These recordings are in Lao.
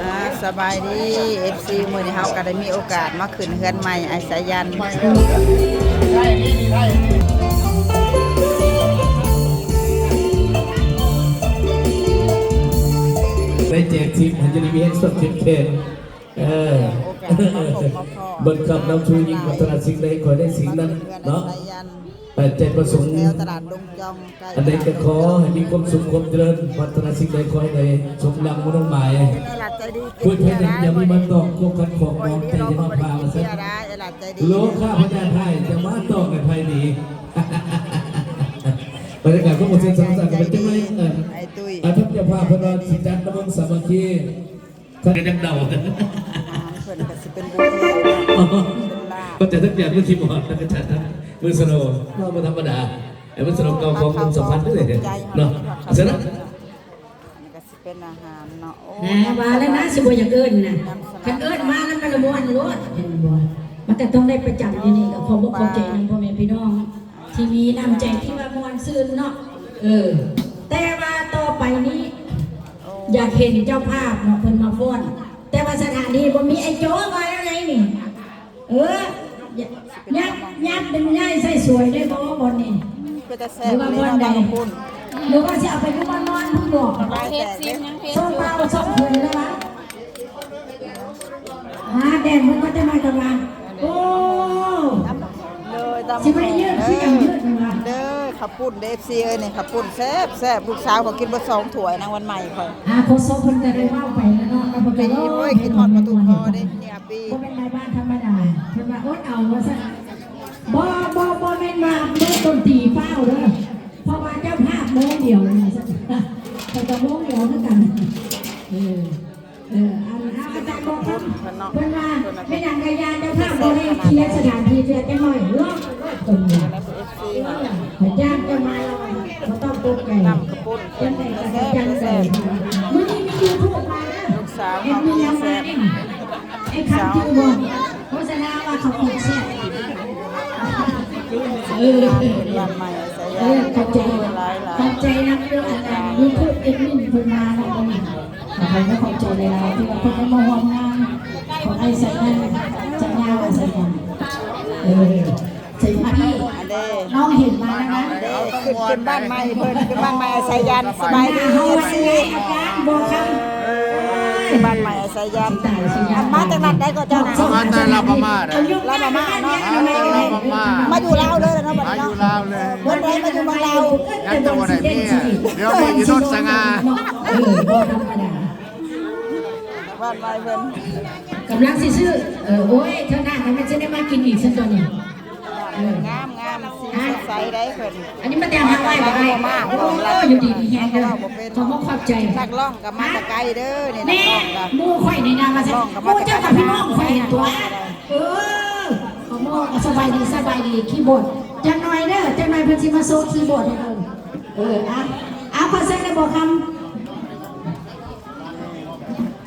ອ່າ ສະບາຍດີ ເອັຟຊີ ມື້ນີ້ເຮົາກໍໄດ້ມີໂອກາດມາຂຶ້ນເຮືອນໃໝ່ອ້າຍສາຍັນ ໄດ້ແຈກທິບ ໃຫ້ຢູ່ດີມີແຮງ ສຸກແຂງ ເອີ ເບິ່ງຄຳນຳຊູຍິ່ງ ປາດຖະໜາສິ່ງໃດ ຂໍໃຫ້ໄດ້ສິ່ງນັ້ນເນາະ ເອີ ໃຈປະສົງ ແຖວຕະຫຼາດດົງຈອງ ອັນໃດກໍຂໍໃຫ້ມີຄວາມສຸກຄວາມຈະເລີນ ປາດຖະໜາສິ່ງໃດຂໍໃຫ້ໄດ້ສົມດັ່ງມຸ່ງໝາຍ ຜູ້ໃດຢາກມີມາຕ້ອງ ຄວາມຂັດຂ້ອງມອງໃຈຢ່າມາພາວ່າຊັ້ນ ໂລຄາພະຍາດຮ້າຍ ຢ່າມາຕ້ອງໃຫ້ໃຜໜີ ບັນຍາກາດຄວາມມ່ວນຊື່ນສັງສັນກັນໄປຈັກໜ້ອຍ ເອີ ທາງເຈົ້າພາບເພິ່ນວ່າຊິຈັດລະບົງສາມັກຄີ ກໍຍັງເດົາ ເພິ່ນກໍຊິເປັນບຸນເປັນລາບ ກໍຈະທັກແບບມື້ຄີບອດ ແລ້ວກໍຈະທັກມື້ສະໂລ ເວົ້າບໍ່ທຳມະດາ ໄອ້ມື້ສະໂລເກົ່າຂອງຄວາມສຳພັນເດ້ເນາະ ສະນັ້ນ ນີ້ກໍຊິເປັນອາຫານເນາະ ໂອ້ ວ່າແລ້ວນະ ຊິບໍ່ຢາກເອີ້ນນະ ຄັນເອີ້ນມາແລ້ວມັນລະມ່ວນໂລດ ເຫັນບໍ່ ມັນກໍຕ້ອງໄດ້ປະຈຳຢູ່ນີ້ ກໍຂອບອົກຂອບໃຈນຳພໍ່ແມ່ພີ່ນ້ອງ ທີ່ມີນ້ຳໃຈທີ່ວ່າມ່ວນຊື່ນເນາະ ເອີ ແຕ່ວ່າຕໍ່ໄປນີ້ ຢາກເຫັນເຈົ້າພາບເນາະ ເພິ່ນມາຟ້ອນ ແຕ່ວ່າສະຖານທີ່ບໍ່ມີ ໄອ້ໂຈວ່າແນວໃດນີ້ ເອີ ຍ- ຍັບ ຍັບເປັນຍ້າຍໃສ່ສວຍໄດ້ບໍ່ບ່ອນນີ້ ເປັນຕາແຊບ ຫຼືວ່າບ່ອນໃດ ຫຼືວ່າຊິເອົາໄປຢູ່ບ້ານນອນພຸ້ນບໍ່ ເຮັດຊີນຍັງເຮັດຢູ່ ສອງບ່າວສອງຄືນແລ້ວວະ ອ່າ ແດງເພິ່ນກໍຈະມາກັບວ່າ ໂອ້ ເລີຍຕຳ ຊິບໍ່ໄດ້ຍືດຄືຫຍັງຍືດນີ້ຫວາ ເດີ ເຂົ້າປຸ້ນເດີ ເອັຟຊີ ເອີຍ ນີ້ເຂົ້າປຸ້ນແຊບໆ ລູກສາວຂ້ອຍກິນເບິດສອງຖ້ວຍ ນາງວັນໃໝ່ຂ້ອຍ ອ່າ ໂຄສົກເພິ່ນກໍໄດ້ເວົ້າໄປແລ້ວເນາະ ແລ້ວເພິ່ນກໍ ໂອ້ຍ ຄິດຮອດປາຕູ່ພໍ່ເດ້ ເນຍປີ ບໍ່ແມ່ນນາຍບ້ານທຳມະດາ ເພິ່ນວ່າ ອົດເອົາວ່າຊັ້ນ ບໍ່ ບໍ່ ບໍ່ແມ່ນວ່າວົງດົນຕີຟ້າວເດີ ເພາະວ່າເຈົ້າພາບໂມງດຽວວ່າຊັ້ນ ເພິ່ນກໍໂມງດຽວຄືກັນ ເອີ ເອີ ອັນ ອາຈານບອກເພິ່ນ ເພິ່ນວ່າ ແມ່ນຫຍັງກະຢ່າ ເຈົ້າພາບບໍ່ໄດ້ເຄຍສະຖານທີ່ເທື່ອຈັກໜ້ອຍ ລອງ ລອງຕົງນີ້ ເອີ ຂ້ອຍຈ້າງເຈົ້າມາແລ້ວ ບໍ່ຕ້ອງຕົກໃຈ ຈັ່ງໃດກະຈັດໃຈ ມື້ນີ້ມີຢູທູບມາເດີ ເຮັດມີຫຍັງມາເດ້ ໄອ້ຄຳຈື່ບໍ່ ໂຄສະນາວ່າເຂົ້າປຽກແຊບ ເອີ ເອີ ຂອບໃຈ ຂອບໃຈນຳເດີ ອັນ ອັນ ຢູທູບແອັດມິນເພິ່ນມາເນາະ ມື້ນີ້ ຂໍຂອບໃຈຫຼາຍໆ ທີ່ວ່າເພິ່ນໄດ້ມາຮ່ວມງານຂອງອ້າຍໄຊຍາ ໄຊຍາ ໄຊຍາ ເອີ ໄຊຍາ ອັນເດ້ ນ້ອງເຫັນມາແລ້ວນະ ເດ້ ຂຶ້ນ ຂຶ້ນບ້ານໃໝ່ເພິ່ນ ຂຶ້ນບ້ານໃໝ່ໄຊຍາ ສະບາຍດີ ເອັຟຊີ ບ້ານໃໝ່ໄຊຍາ ມາຈາກລັດໃດກໍເຈົ້ານະ ມາແຕ່ລາວພະມ້າ ລາວພະມ້າເນາະ ມາຢູ່ລາວເລີຍເນາະ ບັດນີ້ເນາະ ມາຢູ່ລາວເລີຍ ເພິ່ນໄດ້ມາຢູ່ເມືອງລາວ ຍັງຈະບໍ່ໄດ້ເມຍ ດຽວໄປຢູ່ໂນນສະຫງ່າ ເອີ ບໍ່ທຳມະດາ ບ້ານໃໝ່ເພິ່ນ ກຳລັງຊິຊື້ ເອີ ໂອ້ຍ ເທື່ອໜ້າມັນຊິໄດ້ມາກິນອີກຊັ້ນຕົວນີ້ ເອີ ງາມໆ ສີສົດໃສໄດ໋ເພິ່ນ ອັນນີ້ມາແຕ່ຫາງໄວ້ບໍ່ໄດ້ ໂອ້ ຢູ່ດີມີແຮງເດີ ຂອບອົກຂອບໃຈ ນັກຮ້ອງກໍມາແຕ່ໄກເດີ ນີ້ ແມ່ ນັກຮ້ອງກໍ ໝູ່ຂ້ອຍນີ້ນະ ວ່າຊັ້ນ ໝູ່ເຈົ້າກັບພີ່ນ້ອງຂ້ອຍຫັ້ນຕົວ ເອີ ຂອບອົກ ສະບາຍດີ ສະບາຍດີ ຄີບອດ ຈັກໜ້ອຍເດີ ຈັກໜ້ອຍເພິ່ນຊິມາໂຊຄີບອດໃຫ້ເບິ່ງ ເອີ ອ່ະ ອ່ະ ຂໍເຊີນໄດ້ບໍ່ຄຳ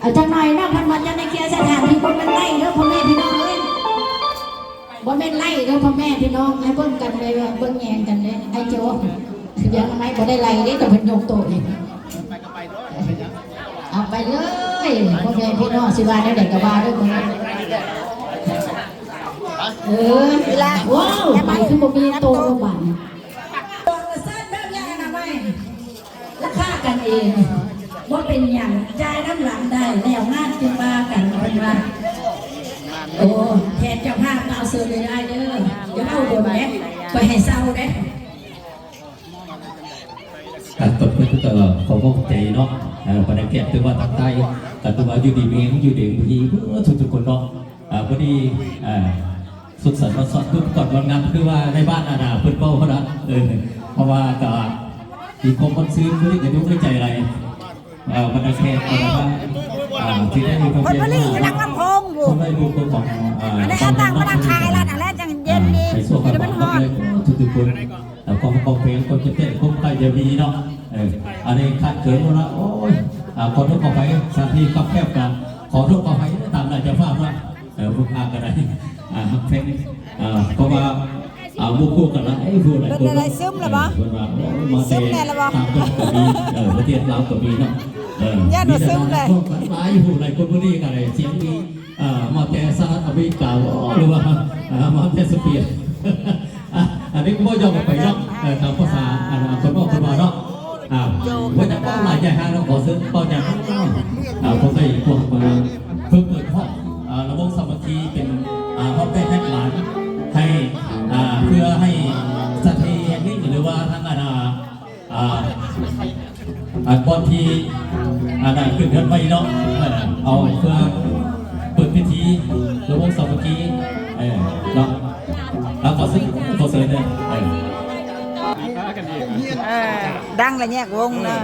ເອົາຈັກໜ້ອຍເນາະ ເພິ່ນວ່າຈະໄດ້ເຄຍສະຖານທີ່ ບໍ່ແມ່ນໄລ່ເດີພໍ່ແມ່ພີ່ນ້ອງເອີຍ ບໍ່ແມ່ນໄລ່ເດີພໍ່ແມ່ພີ່ນ້ອງ ໃຫ້ເບິ່ງກັນເລີຍ ເບິ່ງແຍງກັນເລີຍ ໄອ້ໂຈ ດຽວໄມ້ບໍ່ໄດ້ໄລ່ເດ້ ແຕ່ເພິ່ນຍົກໂຕະນີ້ ເອົາໄປເລີຍ ພໍ່ແມ່ພີ່ນ້ອງ ຊິວ່າແນວໃດກໍວ່າເດີ ເອີ ໂອ້ ໄປຄືບໍ່ມີໂຕະບາດນີ້ ລາຄາກັນເອງ ບໍ່ເປັນຫຍັງ ຈ່າຍນຳຫຼັງໄດ້ ແລ້ວງານຈຶ່ງວ່າກັນ ເພິ່ນວ່າ ໂອ້ ແທນເຈົ້າພາບມາເຊີນເລີຍເດີ ຢ່າເວົ້າດົນເດ້ ຂ້ອຍໃຫ້ເຊົາເດ້ ອ່າ ຕ້ອງເປັນກະ ເອີ ຂອບໃຈເນາະ ເອີ ບັນດາແຂກ ຖືວ່າທັກທາຍ ກະຖືວ່າຢູ່ດີມີແຮງ ຢູ່ດີມີແຮງເບິດທຸກໆຄົນເນາະ ອ່າ ພໍດີ ອ່າ ສຸກສັນວັນຊອດທຸກກ່ອນວັນງານ ຄືວ່າໃນບ້ານອານາເພິ່ນເວົ້າຫັ້ນນະ ເອີ ເພາະວ່າກະມີຄວາມມ່ວນຊື່ນ ຄືກະຢູ່ໃນໃຈຫຼາຍ ເອີ ບັນດາແຂກ ບັນດາ ອ່າ ທີ່ໄດ້ມາ ເພິ່ນຜະລິດຢູ່ຫຼັງລຳໂພງພຸ້ນ ຜູ້ຄົນຂອງ ອ່າ ອັນນີ້ເອົາຕັ້ງມານັ່ງຂາຍລະ ອັນແລະຈັ່ງເຢັນດີ ໃຫ້ສຸຂະພາບແຂງແຮງທຸກໆຄົນ ເອີ ຄວາມ ຄວາມແຂງ ຄວາມເຈັບໄຂ້ ຄວາມໄຂ້ຢ່າມີເນາະ ເອີ ອັນນີ້ຂາດເຂີນໝົດລະ ໂອ້ຍ ອ່າ ຂໍໂທດຂໍອະໄພ ສະຖານທີ່ຄັບແຄບ ກະຂໍໂທດຂໍອະໄພຕາມໜ້າເຈົ້າພາບເນາະ ເອີ ຜູ້ພາກະໄດ້ ອ່າ ຮັກແພງ ອ່າ ເພາະວ່າ ອ່າ ໝູ່ຄູ່ກັນຫຼາຍຜູ້ຫຼາຍຄົນ ເປັນຈັ່ງໃດ ຊຶມແລ້ວບໍ່? ເອີ ເພິ່ນວ່າ ໂອ້ ມາແຕ່ຕ່າງປະເທດກໍມີ ເອີ ປະເທດລາວກໍມີເນາະ ເອີ ຢ້ານວ່າຊຶມແຫຼະ ມີແຕ່ນ້ອງໆຫຼາຍຜູ້ຫຼາຍຄົນ ມື້ນີ້ກໍໄດ້ສຽງດີ ເອີ ມາແຕ່ສະຫະລັດອາເມລິກາບໍ ຫຼືວ່າ ເອີ ມາແຕ່ສະເປນ ອ່ະ ອັນນີ້ກໍບໍ່ຢອກໄປເນາະ ເອີ ຕາມພາສາ ອັນ ອັນຄົນເວົ້າເພິ່ນວ່າເນາະ ອ່າ ບໍ່ຢາກເວົ້າຫຼາຍໃຫຍ່ຫາງເນາະ ຂໍເຊີນເປົ່າແຈມເນາະ ອ່າ ພວກໃດພວກເພິ່ນເປີດ ເອີ ລຳວົງສາມັກຄີເປັນ ອ່າ ຮອບແຮກຫຼານໃຫ້ ອ່າ ເພື່ອໃຫ້ສະຖານທີ່ແຫ່ງນີ້ ຫຼືວ່າທາງ ອັນ ອ່າ ອັນບ່ອນທີ່ ອັນນັ້ນຂຶ້ນເຮືອນໃໝ່ເນາະ ເອີ ເອົາເພື່ອເປີດພິທີລຳວົງສາມັກຄີ ເອີ ເນາະ ແລ້ວຂໍເຊີນ ຂໍເຊີນເດີ ເອີ ເອີ ດັງແລ້ວແຍກວົງເນາະ.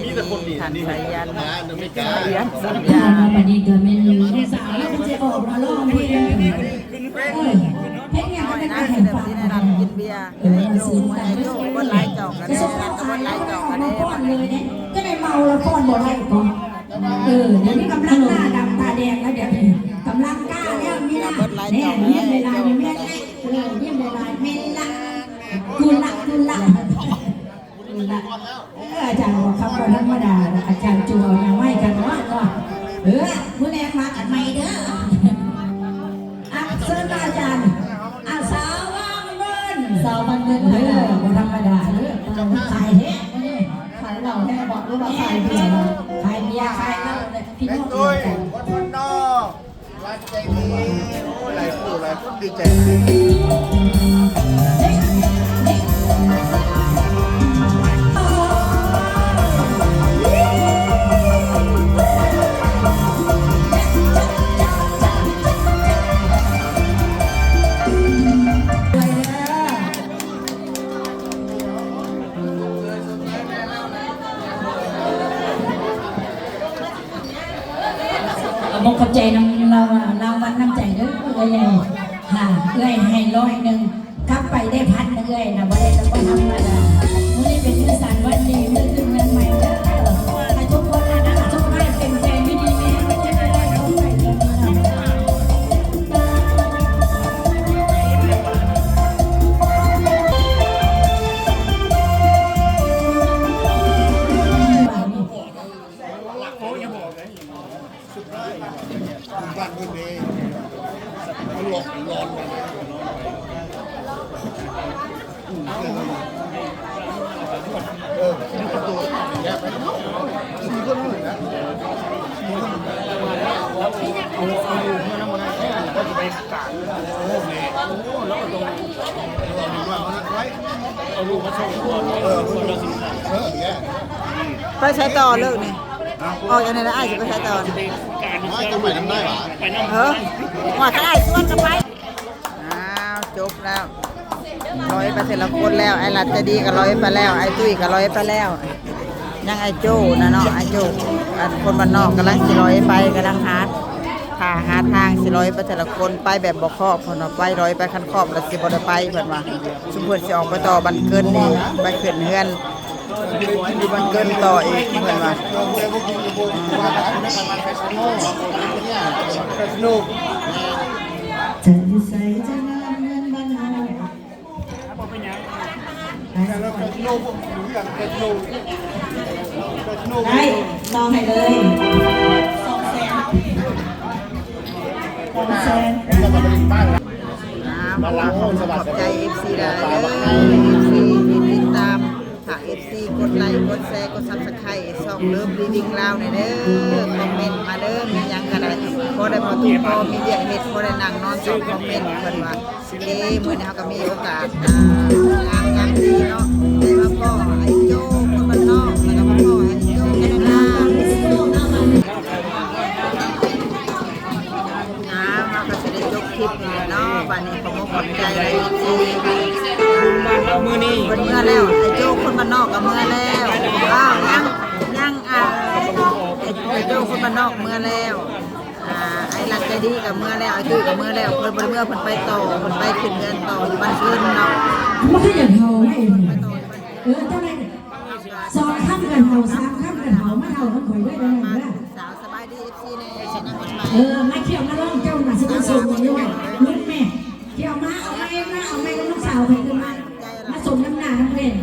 ມີແຕ່ຄົນດີ ທ່ານ ນີ້ ສາຍັນ ສາຍັນສັນຍາ ບັດນີ້ກໍແມ່ນລູກສາວລາວກໍຈະອອກມາຮ້ອງເພງ ເອີ ເພງຫຍັງກໍໄດ້ໃຫ້ຟັງ ກິນເບຍ ເອີ ຊື້ກັນເດີ ບໍ່ຫຼາຍຈອກກໍໄດ້ ບໍ່ຫຼາຍຈອກກໍໄດ້ ຈະໄດ້ເມົາລະຟ້ອນບໍ່ໄດ້ກໍ ເອີ ດຽວນີ້ກຳລັງໜ້າດຳຕາແດງແລ້ວ ດຽວນີ້ກຳລັງກ້າແລ້ວ ມີລະ ແນ່ ຍິ້ມຫຼາຍໆ ແມ່ນລະ ເອີ ຍິ້ມຫຼາຍໆ ແມ່ນລະ ກຸລະ ກຸລະ ເອີ ອາຈານບໍ່ຄຳບໍ່ທຳມະດາ ອາຈານຈູເອົາຫຍັງມາໃຫ້ກັນເນາະ ເນາະ ເອີ ມື້ແລງມາກັນໃໝ່ເດີ ອ່ະ ເຊີນອາຈານ ອ່ະ ສາວວັງເງິນ ສາວວັງເງິນ ເອີ ບໍ່ທຳມະດາເດີ ຂາຍແທ້ ຂາຍເຫຼົ້າແທ້ບໍ ຫຼືວ່າຂາຍເບຍ ຂາຍເບຍ ຂາຍເຫຼົ້າ ພີ່ນ້ອງດຽວກັນ ຄົນນອກ ຫຼາຍໃຈດີ ໂອ້ ຫຼາຍຜູ້ຫຼາຍຄົນດີໃຈ ຂອບອົກຂອບໃຈນຳລາງວັນນ້ຳໃຈເດີ ເອື້ອຍໃຫຍ່ ຫາ ເອື້ອຍໃຫ້ຮ້ອຍໜຶ່ງ ກັບໄປໄດ້ພັນໜຶ່ງ ເອື້ອຍນະ ບໍ່ໄດ້ ບໍ່ທຳມະດາ ມື້ນີ້ເປັນມື້ສັນວັນດີ ມື້ຂຶ້ນເຮືອນໃໝ່ເດີ ໃຫ້ທຸກຄົນນະ ສຸຂະພາບເຂັ້ມແຂງ ຢູ່ດີມີແຮງ ເຈັບບໍ່ໄດ້ ໄຂ້ໄດ້ບໍ່ນະ. ບ້ານເພິ່ນເດ້ ມັນຫຼອກມັນລອນໄປ ເອີ ສີ່ຄົນເທົ່ານັ້ນແຫຼະ ສີ່ຄົນ ເອົາ ເອົາເມືອນຳບໍ່ໄດ້ ເຮົາຊິໄປການ ໂອ້ ແມ່ ໂອ້ ລາວກໍຕ້ອງ ເອົາລູກມາສົ່ງ ເອີ ເອີ ໄປໃສຕໍ່ເລີກນີ້? ອອກຈາກນີ້ແລ້ວອ້າຍຊິໄປໃສຕໍ່? ໄປນຳ ເອີ ວ່າຄັນອ້າຍຊວນກໍໄປ. ອ້າວ ຈົບແລ້ວ ລອຍໄປແຕ່ລະຄົນແລ້ວ ອ້າຍລັດໃຈດີກໍລອຍໄປແລ້ວ ອ້າຍຕຸ້ຍກໍລອຍໄປແລ້ວ ຍັງອ້າຍໂຈ້ນະເນາະ ອ້າຍໂຈ້ ອັນຄົນບ້ານນອກກຳລັງຊິລອຍໄປ ກຳລັງຫາ ຖ້າຫາທາງຊິລອຍໄປແຕ່ລະຄົນ ໄປແບບບໍ່ຄອບ ເພິ່ນວ່າໄປ ລອຍໄປ ຄັນຄອບແລ້ວຊິບໍ່ໄດ້ໄປ ເພິ່ນວ່າ ຊຸມເພິ່ນຊິອອກໄປຕໍ່ບ້ານເກີນນີ້ ໄປຂຶ້ນເຮືອນ ຢູ່ບ້ານເກີນຕໍ່ອີກ ເພິ່ນວ່າ ຈະຢູ່ໃສຈະງາມເງິນບ້ານເຮົາ ໄດ້ ຕໍ່ໃຫ້ເລີຍ ສອງແສນ ສອງແສນ ອ່າ ຂອບໃຈເອັຟຊີຫຼາຍເດີ ເອັຟຊີທີ່ຕິດຕາມ ຝາກເອັຟຊີກົດໄລ ກົດແຊ ກົດຊັບສະໄຄຣບ໌ ຊ່ອງ Love Living Lao ແດ່ເດີ ຄອມເມັນມາເດີ ມີຫຍັງກໍໄດ້ ພໍໄດ້ມາທຸກພໍມີວຽກເຮັດ ພໍໄດ້ນັ່ງນອນຕອບຄອມເມັນ ເພິ່ນວ່າ ເອີ ມື້ນີ້ເຮົາກໍມີໂອກາດ ອ່າ ງາມຍາມດີເນາະ ໄດ້ມາພໍ້ອ້າຍໂຈ້ຄົນບ້ານນອກ ແລ້ວກໍມາພໍ້ອ້າຍໂຈ້ແຄນາດາ ອ່າ ເຮົາກໍຊິໄດ້ຈົບຄລິບນີ້ແຫຼະເນາະ ບາດນີ້ ຂອບອົກຂອບໃຈຫຼາຍທີ່ ອ່າ ເພິ່ນເມືອແລ້ວ ອ້າຍໂຈ້ຄົນບ້ານນອກກໍເມືອແລ້ວ ອ້າວ ຍັງ ຍັງ ອ່າ ອ້າຍໂຈ້ຄົນບ້ານນອກເມືອແລ້ວ ອ່າ ອ້າຍລັດໃຈດີກໍເມືອແລ້ວ ອ້າຍຕຸ້ຍກໍເມືອແລ້ວ ເພິ່ນບໍ່ໄດ້ເມືອ ເພິ່ນໄປຕໍ່ ເພິ່ນໄປຂຶ້ນເຮືອນຕໍ່ຢູ່ບ້ານເກີນເນາະ ມັນຄືຢາກເວົ້າໄດ້ ເອີ ຈັ່ງໃດ ສອງຄຳກໍເວົ້າ ສາມຄຳກໍເວົ້າ ມາເວົ້ານຳຂ້ອຍເດີ ເດີ ສາວ ສະບາຍດີ ເອັຟຊີ ແດ່ ນັ່ງກັນມາ ເອີ ມາ ຂ້ຽວມາລອງ ເຈົ້າໜ້າຊິມາຊົມຢູ່ ລຸກແມ່ ຂ້ຽວມາ ເອົາໄມ້ມາ ເອົາໄມ້ກັບນ້ອງສາວຂ້ອຍຂຶ້ນມາ ມາຊົມນຳໜ້ານຳເພິ່ນ.